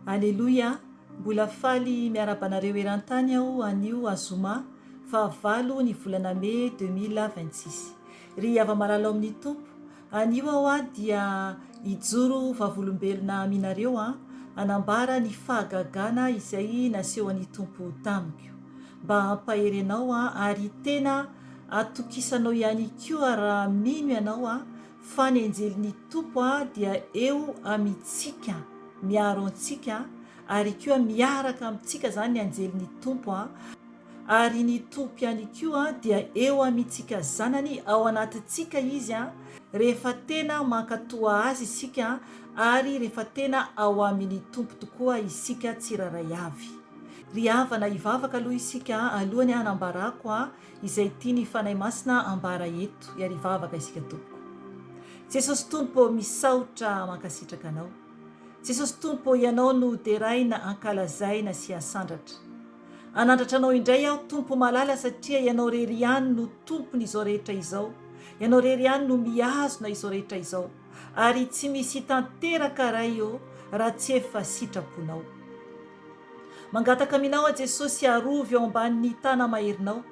Aleloia! Mbola faly miarahaba anareo eran-tany aho anio azoma faha valo ny volana mey 2026. Ry hava-malala ao amin'ny Tompo, anio aho dia hijoro vavolombelona aminareo hanambara ny fahagagana izay nasehon'ny Tompo tamiko. Mba hampahery anao ary tena atokisanao ihany koa raha mino ianao fa ny anjelin'ny Tompo dia eo amintsika, miaro antsika, ary koa miaraka amintsika izany ny anjelin'ny Tompo, ary ny Tompo ihany koa dia eo amintsika zanany, ao anatintsika Izy, rehefa tena mankatoa Azy isika, ary rehefa tena ao amin'ny Tompo tokoa isika tsirairay avy. Ry havana, hivavaka aloha isika alohan'ny hanambarako izay tian'ny Fanahy Masina ambara eto. Hiary hivavaka isika tompoko. Jesosy Tompo ô misaotra mankasitraka Anao. Jesosy Tompo ô Ianao no deraina ankalazaina sy asandratra. Anandratra Anao indray aho Tompo malala satria Ianao rery ihany no Tompon'izao rehetra izao. Ianao rery ihany no mihazona izao rehetra izao. Ary tsy misy tanteraka Ray ô raha tsy efa sitraponao. Mangataka aminao aho Jesosy arovy ao ambanin'ny tana maherinao,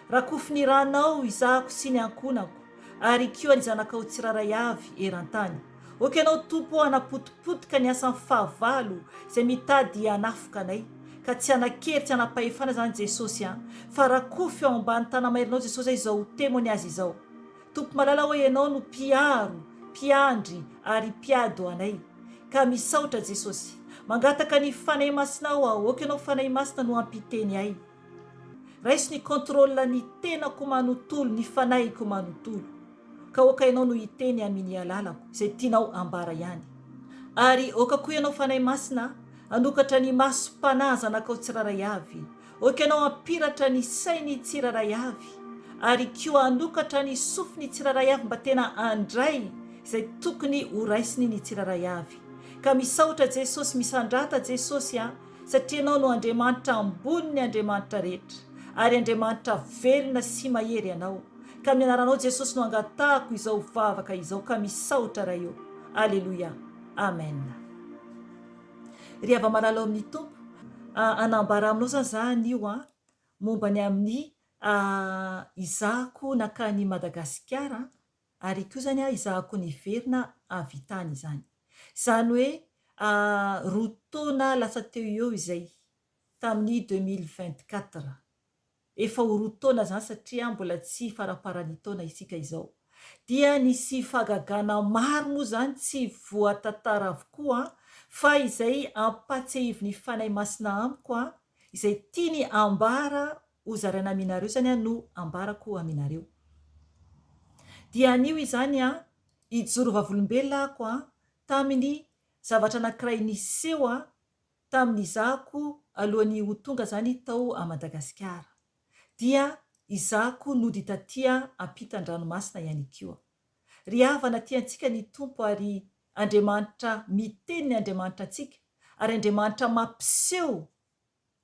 rakofy ny ranao izahako sy ny ankohonako ary koa ny zanakao tsirairay avy eran-tany. Ok ianao Tompo ô hanapotipotika ny asan'ny fahavalo izay mitady hanafoka anay ka tsy hanan-kery tsy hanam-pahefana izany Jesosy an fa rakofy ao ambany tana maherinao Jesosy izao temony azy izao. Tompo malala ô Ianao no mpiaro, mpiandry ary mpiady ho anay. Ka misaotra Jesosy. Mangataka ny Fanahy Masinao aho, ok Ianao Fanahy Masina no hampiteny ahy. Raiso ny contrôle ny tenako manontolo, ny fanahiko manontolo. Ka oka Ianao no hiteny aminy alalako, izay tianao ambara ihany. Ary oka koa Ianao Fanahy Masina hanokatra ny masom-panahy zanakao tsirairay avy. Ok ianao hampiratra ny sainy tsirairay avy ary koa hanokatra ny sofiny tsirairay avy mba tena handray izay tokony ho raisiny ny tsirairay avy. Ka misaotra Jesosy, misandrata Jesosy a, satria ianao no Andriamanitra ambonin'ny Andriamanitra rehetra ary Andriamanitra velona sy mahery ianao. Ka amin'ny anaranao Jesosy no angatahako izao vavaka izao ka misaotra Ray o. Aleloia. Amen. Ry hava-malala ao amin'ny Tompo, hanambara aminao izany za anio an, momba ny amin'ny izahako nankany Madagasikara ary koa izany izahako niverina avy tany izany. Izany hoe roa taona lasa teo eo izay, tamin'ny 2024. Efa ho roa taona izany satria mbola tsy faramparan'ny taona isika izao. Dia nisy fahagagana maro moa izany tsy voatantara avokoa fa izay ampatsiahivin'ny Fanahy Masina amiko izay tiany ambara ho zaraina aminareo izany no ambarako aminareo. Dia anio izany hijoro vavolombelona ako tamin'ny zavatra anankiray niseho Tamin'izahako alohan'ny ho tonga zany tao a Madagasikara. Dia izahako nody taty ampitan-dranomasina ihany koa. Ry havana tiantsika ny Tompo ary Andriamanitra miteny ny Andriamanitra antsika ary Andriamanitra mampiseho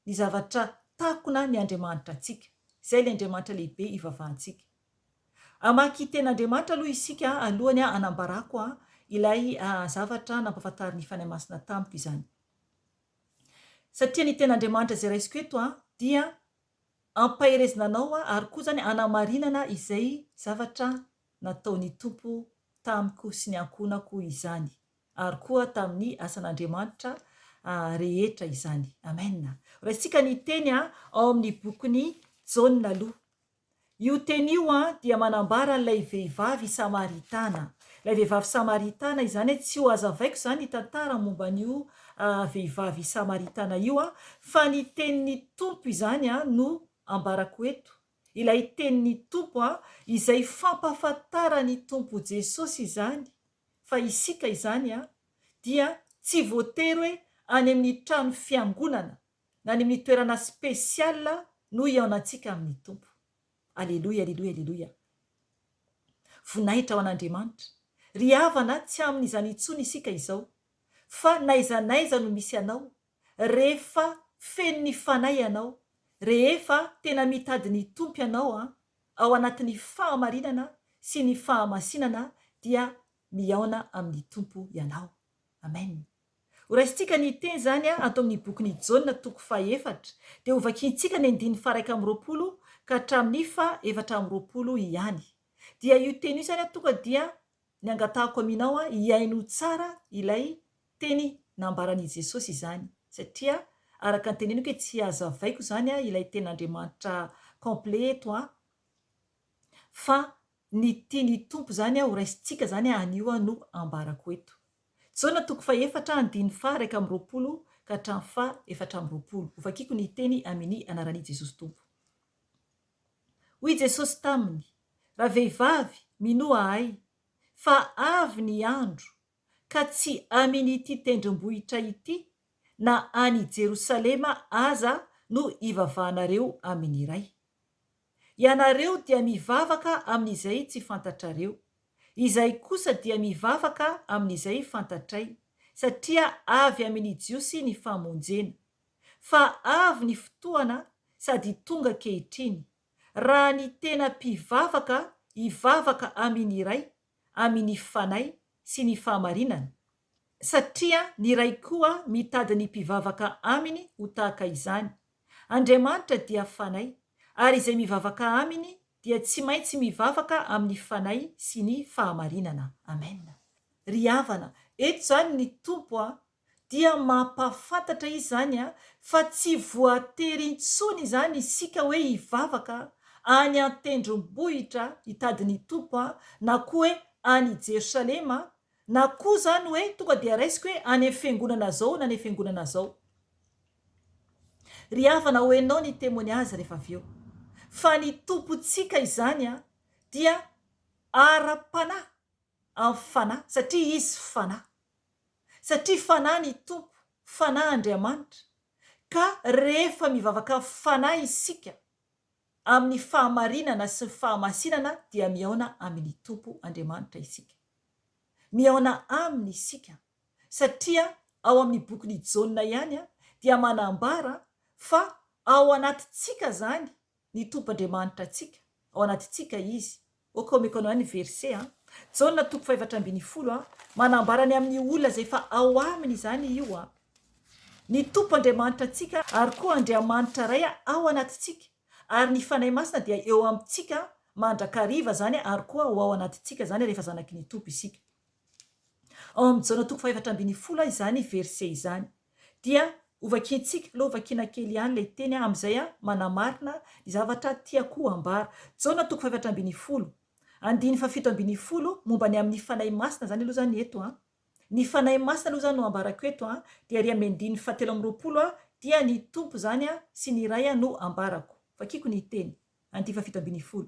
ny zavatra takona ny Andriamanitra antsika. Izay ilay Andriamanitra lehibe ivavahantsika. Hamaky tenin'Andriamanitra aloha isika alohan'ny hanambarako ilay zavatra nampahafantarin'ny Fanahy Masina tamiko izany. Satria ny tenin'Andriamanitra izay raisiko eto dia ampaherezina anao ary koa izany hanamarinana izay zavatra nataon'ny Tompo tamiko sy ny ankohonako izany ary koa tamin'ny asan'Andriamanitra rehetra izany. Amen. Raisintsika ny teny ao amin'ny bokin'i Jaona aloha. Io teny io dia manambara an'ilay vehivavy samaritana. Ilay vehivavy samaritana izany, tsy ho hazavaiko izany ny tantara momba an'io vehivavy samaritana io, fa ny tenin'ny Tompo izany no ambarako eto. Ilay tenin'ny Tompo izay fampahafantaran'ny Tompo Jesosy izany fa isika izany dia tsy voatery hoe any amin'ny trano fiangonana na any amin'ny toerana spécial no hihaonantsika amin'ny Tompo. Aleloia, aleloia, aleloia. Voninahitra ho an'Andriamanitra. Ry havana, tsy amin'izany intsony isika izao. Fa n'aiza n'aiza no misy anao, rehefa feno ny Fanahy ianao, rehefa tena mitady ny Tompo ianao ao anatin'ny fahamarinana sy ny fahamasinana dia mihaona amin'ny Tompo ianao. Amen. Horaisintsika ny teny izany ato amin'ny bokin'i Jaona toko fahefatra, dia hovakintsika ny andininy faha-21 ka hatramin'ny faha-24 ihany. Dia io teny io izany tonga dia ny angatahako aminao hihaino tsara ilay teny nambaran'i Jesosy izany, satria araka ny teneniko hoe tsy hazavaiko izany ilay tenin'Andriamanitra complet eto an, fa ny tian'ny Tompo izany horaisintsika izany anio no ambarako eto. Jaona toko fahefatra andininy faha 21 ka hatramin'ny faha 24. Hovakiko ny teny amini anaran'i Jesosy Tompo. Hoy Jesosy taminy, Ravehivavy, minoa Ahy, fa avy ny andro, ka tsy amin'ity tendrombohitra ity na any Jerosalema aza no hivavahanareo amin'ny Ray. Ianareo dia mivavaka amin'izay tsy fantatrareo. Izahay kosa dia mivavaka amin'izay fantatray, satria avy amin'ny Jiosy ny famonjena. Fa avy ny fotoana sady tonga ankehitriny, raha ny tena mpivavaka hivavaka amin'ny Ray amin'ny Fanahy sy ny fahamarinana, satria ny Ray koa mitady ny mpivavaka Aminy ho tahaka izany. Andriamanitra dia Fanahy, ary izay mivavaka Aminy dia tsy maintsy mivavaka amin'ny Fanahy sy ny fahamarinana. Amen. Ry havana, eto izany ny Tompo a, dia mampahafantatra Izy izany fa tsy voatery intsony izany isika hoe hivavaka any an-tendrombohitra hitady ny Tompo na koa hoe any Jerosalema na koa izany hoe tonga dia raisiko hoe any amin'ny fiangonana zao na any amin'ny fiangonana zao. Ry havana ho enao ny témoignage rehefa avy eo fa ny Tompontsika izany dia ara-panahy amin'ny fanahy satria Izy fanahy. Satria fanahy ny Tompo, fanahy Andriamanitra, ka rehefa mivavaka fanahy isika amin'ny fahamarinana sy ny fahamasinana dia mihaona amin'ny Tompo Andriamanitra isika. Mihaona Aminy isika satria ao amin'ny bokin'i Jaona ihany dia manambara fa ao anatintsika izany ny Tompo Andriamanitra antsika, ao anatintsika Izy. Ok omeko anao ihany ny verset an. Jaona toko faha-14 an, manambara ny amin'ny olona izay efa ao aminy izany io an. Ny Tompo Andriamanitra antsika ary koa Andriamanitra Ray ao anatintsika, ary ny Fanahy Masina dia eo amintsika mandrakariva izany ary koa ho ao anatintsika izany rehefa zanaky ny Tompo isika. Ao amin'ny Jaona toko faha-14 izany verset izany. Dia hovakiantsika, aleo hovakiana kely ihany ilay teny amin'izay manamarina ny zavatra tiako ambara. Jaona toko faha-14, andininy faha-17, momba ny amin'ny Fanahy Masina izany aloha izany eto an. Ny Fanahy Masina aloha izany no ambarako eto an, dia ary amin'ny andininy faha-23 dia ny Tompo izany sy ny Ray no ambarako. Vakiko ny teny, andininy faha-17.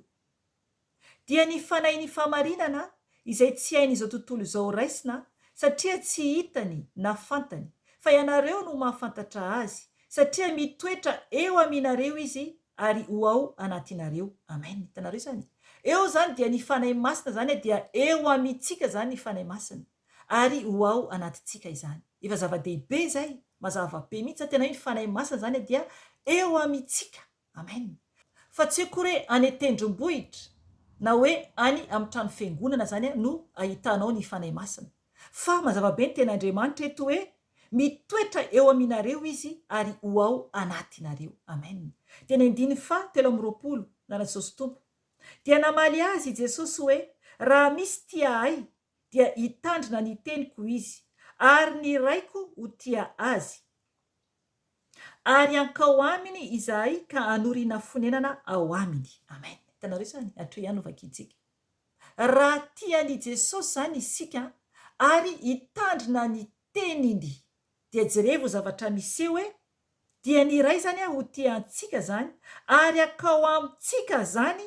Dia ny Fanahin'ny fahamarinana izay tsy hain'izao tontolo izao raisina satria tsy hitany na fantany, fa ianareo no mahafantatra Azy, satria mitoetra eo aminareo Izy ary ho ao anatinareo. Amen. Hitanareo izany? Eo izany dia ny Fanahy Masina izany dia eo amintsika izany ny Fanahy Masina ary ho ao anatintsika izany. Efa zava-dehibe izay, mazava be mihitsy izany, tena hoe ny Fanahy Masina izany dia eo amintsika. Amen. Fa tsy akory hoe any an-tendrombohitra na hoe any amin'ny trano fiangonana izany no ahitanao ny Fanahy Masina. Fa mazava be ny tenin'Andriamanitra eto hoe mitoetra eo aminareo Izy ary ho ao anatinareo. Amen. Dia ny andininy faha 23, Anaran'i Jesosy Tompo. Dia namaly azy i Jesosy hoe, Raha misy tia Ahy, dia hitandrina ny teniko izy, ary ny Raiko ho tia azy. Ary hankao aminy izahay ka hanorina fonenana ao aminy. Amen. Hitanareo izany? Hatreo ihany no vakintsika. Raha tia an'i Jesosy izany isika ary hitandrina ny teniny, dia jerevo zavatra miseho e! Dia ny Ray izany ho tia antsika izany ary hankao amintsika izany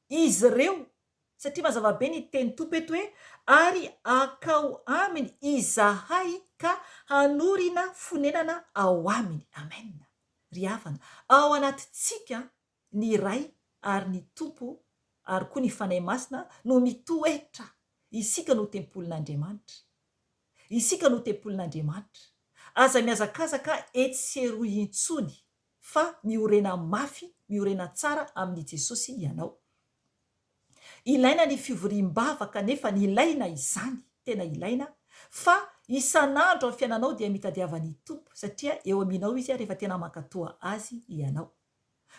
izy ireo Satria mazava be ny teny Tompo eto hoe ary akao aminy izahay ka hanorina fonenana ao aminy. Amen. Ry havana, ao anatintsika ny Ray ary ny Tompo ary koa ny Fanahy Masina no mitoetra. Isika no tempolin'Andriamanitra. Isika no tempolin'Andriamanitra. Aza mihazakazaka etsy sy eroa intsony fa miorena mafy, miorena tsara amin'i Jesosy ianao. Ilaina ny fivoriam-bava kanefa ny ilaina izany, tena ilaina, Fa isan'andro amin'ny fiainanao dia mitadiava ny Tompo satria eo aminao Izy rehefa tena mankatoa Azy ianao.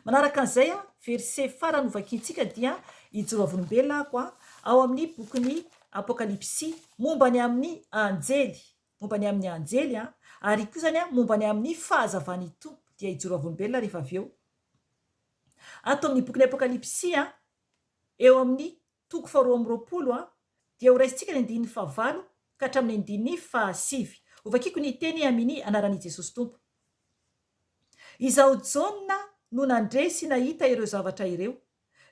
Manaraka an'izay, verset farany hovakintsika dia i Joro Vavolombelona ako ao amin'ny bokin'ny Apokalypsy momba ny amin'ny anjely, momba ny amin'ny anjely ary koa izany momba ny amin'ny fahazavan'ny Tompo dia i Joro Vavolombelona rehefa avy eo. Ato amin'ny bokin'ny Apokalypsy eo amin'ny toko faharoa amby 20 dia horaisintsika ny andininy fahavalo ka hatramin'ny andininy fahasivy. Hovakiko ny teny amin'ny anaran'i Jesosy Tompo. Izaho Jaona no nandre sy nahita ireo zavatra ireo.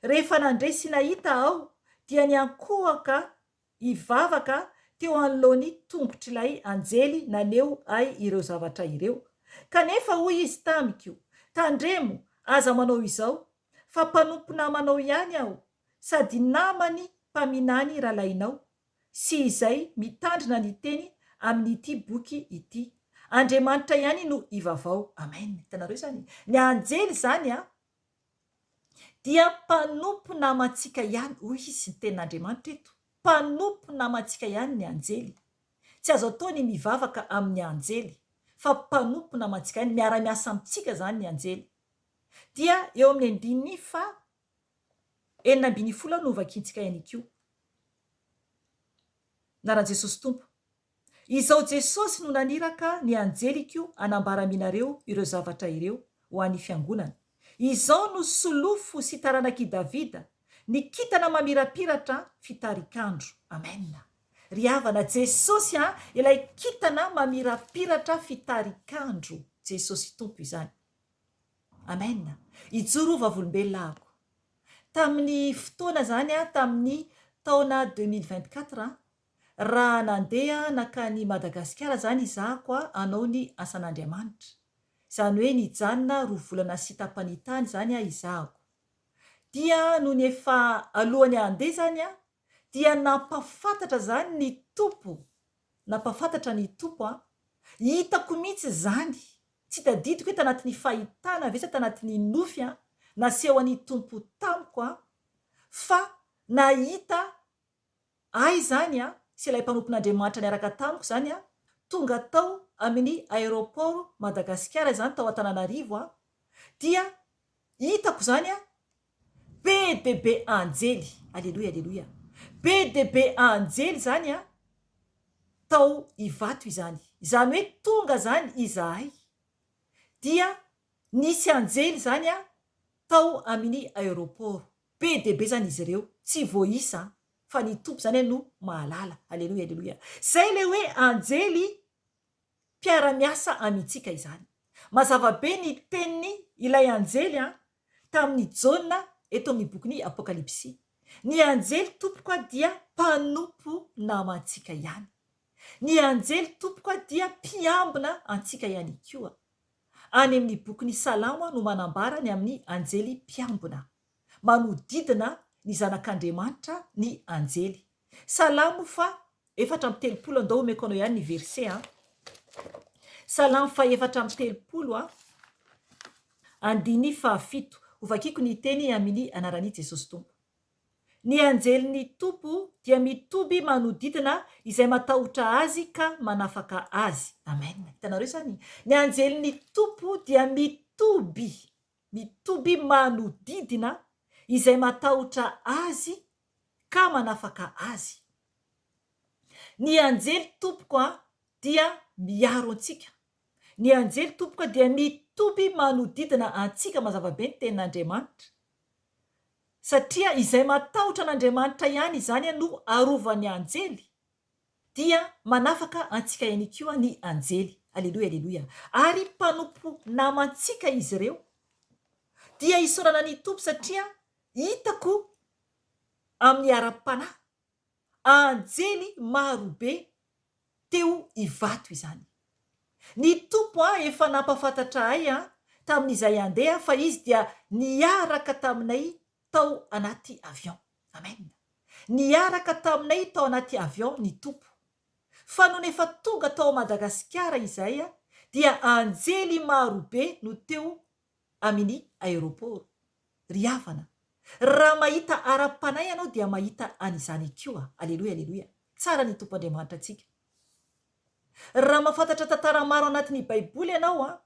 Rehefa nandre sy nahita aho, dia niankohoka hivavaka teo anoloan'ny tongotr'ilay anjely naneho ahy ireo zavatra ireo. Kanefa hoy izy tamiko, Tandremo, aza manao izao, fa mpanompo namanao ihany aho, sady namany mpaminany rahalahinao, sy izay mitandrina ny teny amin'ity boky ity. Andriamanitra ihany no ivavao. Amen. Hitanareo izany? Ny anjely izany an, dia mpanompo namantsika ihany, hoy izy, ny tenin'Andriamanitra eto. Mpanompo namantsika ihany ny anjely. Tsy azo atao ny mivavaka amin'ny anjely, fa mpanompo namantsika ihany, miara-miasa amintsika izany ny anjely. Dia eo amin'ny andininy faha 16 no hovakintsika ihany koa. Anaran'i Jesosy Tompo. Izao Jesosy no naniraka ny anjeliko hanambara aminareo ireo zavatra ireo ho an'ny fiangonana. Izao no solofo sy taranak'i Davida, ny kintana mamirapiratra fitarikandro. Amen. Ry havana, Jesosy an, ilay kintana mamirapiratra fitarikandro. Jesosy Tompo izany. Amen. Hijoro ho vavolombelona ahako. Tamin'ny fotoana izany aho tamin'ny taona 2024 raha nandeha nankany Madagasikara izany izahako hanao ny asan'Andriamanitra. Izany hoe nijanona roa volana sy tapany tany izany aho izahako. Dia nony efa alohan'ny handeha izany aho dia nampafantatra izany ny Tompo, nampafantatra ny Tompo aho, hitako mihitsy izany Tsy tadidiko hoe tanatin'ny fahitana ve sa tanatin'ny nofy an, nasehon'ny Tompo tamiko an, fa nahita ahy izany an, sy ilay mpanompon'Andriamanitra niaraka tamiko izany an, tonga tao amin'ny aéroport Madagasikara izany tao Antananarivo an, dia hitako izany an, be dia be anjely, aleloia aleloia, be dia be anjely izany an, tao Ivato izany. Izany hoe tonga izany izahay dia nisy anjely izany tao amin'ny aéroport. Be dia be izany izy ireo, tsy voaisa fa ny Tompo izany no mahalala. Aleloia, aleloia. Izay ilay hoe anjely mpiara-miasa amintsika izany. Mazava be ny teniny ilay anjely tamin'i Jaona eto amin'ny bokin'ny Apokalypsy. Ny anjely tompoko a dia mpanompo namantsika ihany. Ny anjely tompoko a dia mpiambina antsika ihany koa. Any amin'ny bokin'ny Salamo no manambara ny amin'ny anjely mpiambina. Manodidina ny zanak'Andriamanitra ny anjely. Salamo faha 34, andao omeko anao ihany ny verset a. Salamo faha 34 a, andininy faha-7. Hovakiko ny teny amin'ny anaran'i Jesosy Tompo. Ny anjelin'ny Tompo dia mitoby manodidina izay matahotra Azy ka manafaka azy. Amen. Hitanareo izany? Ny anjelin'ny Tompo dia mitoby, mitoby manodidina izay matahotra Azy ka manafaka azy. Ny anjely tompoko a dia miaro antsika. Ny anjely tompoko a dia mitoby manodidina antsika mazava be ny tenin'Andriamanitra. Satria izay matahotra an'Andriamanitra ihany izany no arovan'ny anjely dia manafaka antsika ihany koa ny anjely. Aleloia aleloia. Ary mpanompo namantsika izy ireo. Dia isaorana ny Tompo satria hitako amin'ny ara-panahy, anjely marobe teo Ivato izany. Ny Tompo efa nampafantatra ahy tamin'izay handeha fa Izy dia niaraka taminay tao anaty avion. Amen. Niaraka taminay tao anaty avion ny Tompo. Fa nony efa tonga tao Madagasikara izahay dia anjely marobe no teo amin'ny aéroport. Ry havana, raha mahita ara-panahy ianao dia mahita an'izany koa. Aleloia, aleloia. Tsara ny Tompo Andriamanitra antsika. Raha mahafantatra tantara maro anatin'ny Baiboly ianao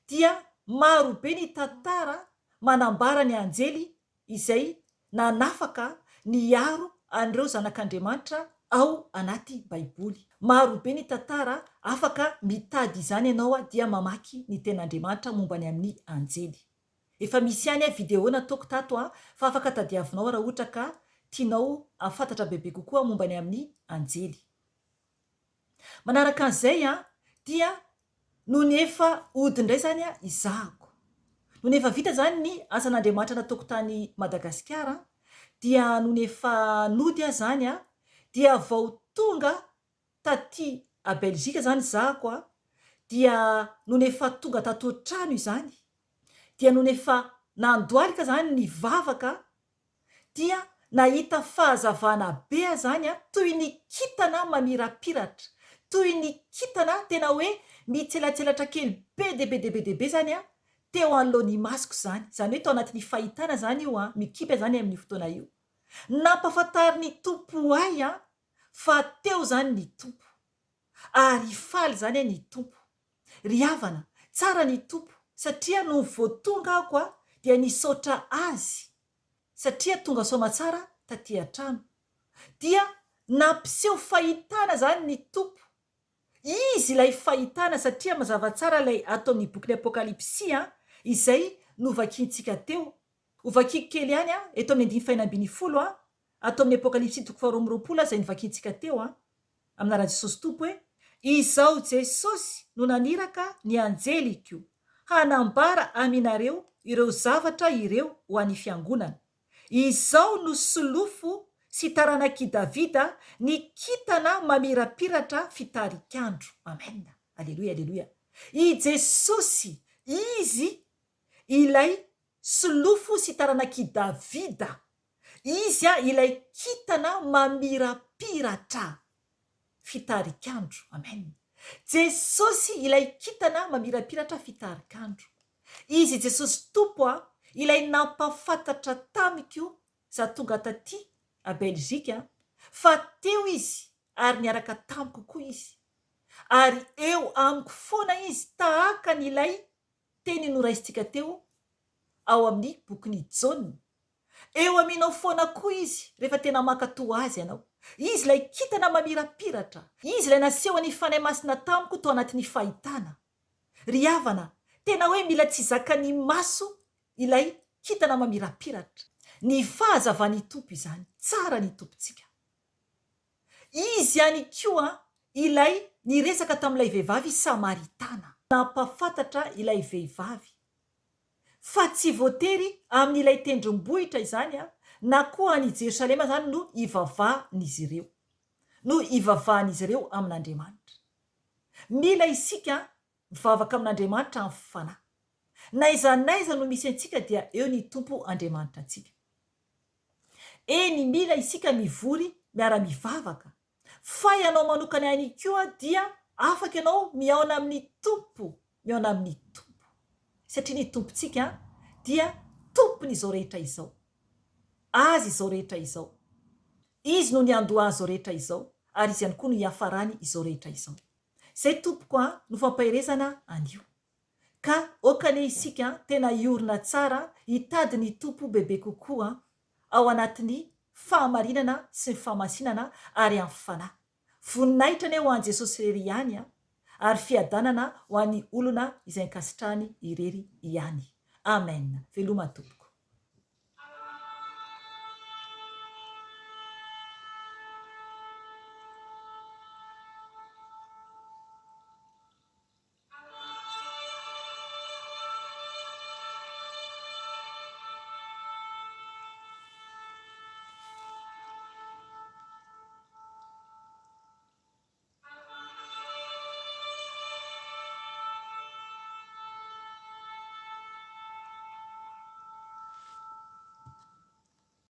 dia maro be ny tantara manambara ny anjely izay nanafaka niaro an'ireo zanak'Andriamanitra ao anaty Baiboly. Maro be ny tantara afaka mitady izany ianao dia mamaky ny Tenin'Andriamanitra momba ny amin'ny anjely. Efa misy ihany video nataoko tato fa afaka tadiavinao raha ohatra ka tianao hahafantatra bebe kokoa momba ny amin'ny anjely. Manaraka an'izay dia nony efa hody indray izany izahako, nony efa vita izany ny asan'Andriamanitra nataoko tany Madagasikara dia nony efa nody aho izany dia vao tonga taty à Belgique izany izahako dia nony efa tonga tato an-trano izany dia nony efa nandohalika izany nivavaka dia nahita fahazavana be aho izany an, toy ny kintana mamirapiratra, toy ny kintana tena hoe mitselatselatra kely be dia be dia be dia be izany an, teo anoloan'ny masoko izany, izany hoe tao anatin'ny fahitana izany io an, mikipy aho izany amin'io fotoana io. Nampahafantarin'ny Tompo ahy an, fa teo izany ny Tompo. Ary faly izany ny Tompo. Ry havana, tsara ny Tompo, satria nony vao tonga aho koa dia nisaotra Azy, satria tonga soamatsara taty an-trano. Dia nampiseho fahitana izany ny Tompo. Izy ilay fahitana, satria mazava tsara ilay ato amin'ny bokin'ny Apokalypsy izay novakiantsika teo. Hovakiko kely ihany eto amin'ny andininy fahenina 12 ato amin'ny Apokalypsy toko faharoa amby roapolo izay novakiantsika teo. Amin'ny anaran'i Jesosy Tompo hoe, Izaho Jesosy no naniraka ny anjeliko hanambara aminareo ireo zavatra ireo ho an'ny fiangonana. Izao no solofo sy taranak'i Davida, ny kintana mamirapiratra fitarik'andro. Amen. Aleloia, aleloia. I Jesosy, Izy ilay solofo sy taranak'i Davida. Izy ilay kintana mamirapiratra fitarik'andro. Amen. Jesosy ilay kintana mamirapiratra fitarik'andro. Izy Jesosy Tompo a, ilay nampafantatra tamiko za tonga taty a Belgique fa teo Izy ary niaraka tamiko koa Izy. Ary eo amiko foana Izy tahaka ny ilay teny noraisintsika teo ao amin'ny bokin'i Jaona. Eo aminao foana koa Izy rehefa tena mankatò Azy ianao. Izy ilay kintana mamirapiratra. Izy ilay nasehon'ny Fanahy Masina tamiko tao anatin'ny fahitana. Ry havana, tena hoe mila tsy zakan'ny maso ilay kintana mamirapiratra. Ny fahazavan'ny Tompo izany. Tsara ny Tompontsika. Izy ihany koa ilay niresaka tamin'ilay vehivavy Samaritana. Nampahafantatra ilay vehivavy fa tsy voatery amin'ilay tendrombohitra izany na koa any Jerosalema izany no ivavahan'izy ireo, no ivavahan'izy ireo amin'Andriamanitra. Mila isika mivavaka amin'Andriamanitra amin'ny fanahy. N'aiza n'aiza no misy antsika dia eo ny Tompo Andriamanitra antsika. Eny, mila isika mivory miara-mivavaka. Fa ianao manokana ihany koa dia afaka ianao mihaona amin'ny Tompo, mihaona amin'ny Tompo. Satria ny Tompontsika dia Tompon'izao rehetra izao. Azy izao rehetra izao. Izy no niandohan'izao rehetra izao ary Izy ihany koa no hiafarany izao rehetra izao. Izay tompoko a, no fampaherezana anio. Ka aoka anie isika tena hiorina tsara hitady ny Tompo bebe kokoa ao anatin'ny fahamarinana sy ny fahamasinana ary amin'ny fanahy. Voninahitra anie ho an'i Jesosy irery ihany ary fiadanana ho an'ny olona izay ankasitrahany irery ihany. Amen. Veloma Tompo.